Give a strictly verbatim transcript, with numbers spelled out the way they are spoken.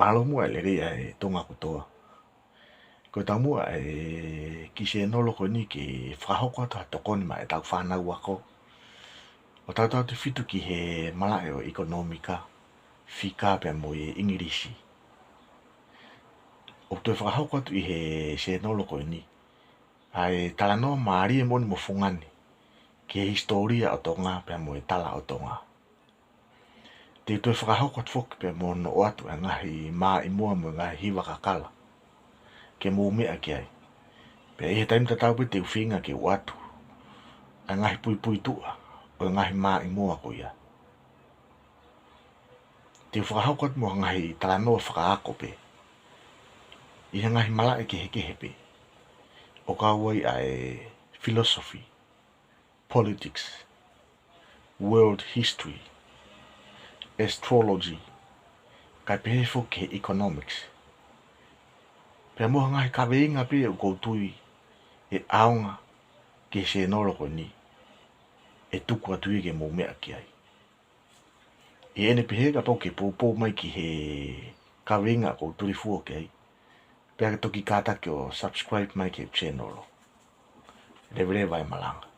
Mālō muʻa e lelei ʻa e Tonga kotoa. Ko e taumuʻa e kiʻi sēnolo ko eni ke fakahoko atu ha tokoni maʻa ʻetau fānau ako, ʻo tautautefito ki he malaʻe ʻo e ʻekonōmika, fika pea mo e ʻIngilisi. ʻOku toe fakahoko atu ʻi he sēnolo ko eni ʻa e talanoa mālie moʻoni mo fungani ki he hisitōlia ʻo Tonga pea mo e tala ʻo Tonga. Te u toe fakahoko atu foki pea mo ʻoatu e ngaahi maʻimoa mo e ngaahi hiva kakala ke mou meʻa ki ai. Pea ʻi he taimi tatau pē te u feinga ke ʻoatu e ngaahi puipuituʻa ʻo e ngaahi maʻimoa ko ia. Te u fakahoko atu mo e ngaahi talanoa fakaako pē ʻi he ngaahi malaʻe kehekehe pē, ʻo kau ai ʻa e philosophy, politics, world history, astrology, kae pehē foki ki he economics. Pea mo ha ngaahi kaveinga pē ʻoku ou tui ʻe ʻaonga ki he sēnolo ko eni, ʻe tuku atu ia ke mou meʻa ki ai. ʻI heʻene pehē kapau ʻoku ke poupou mai ki he kaveinga ʻoku ou tulifua ki ai, pea ke toki kātaki ʻo subscribe mai ki he sēnolo. Leveleva e malanga.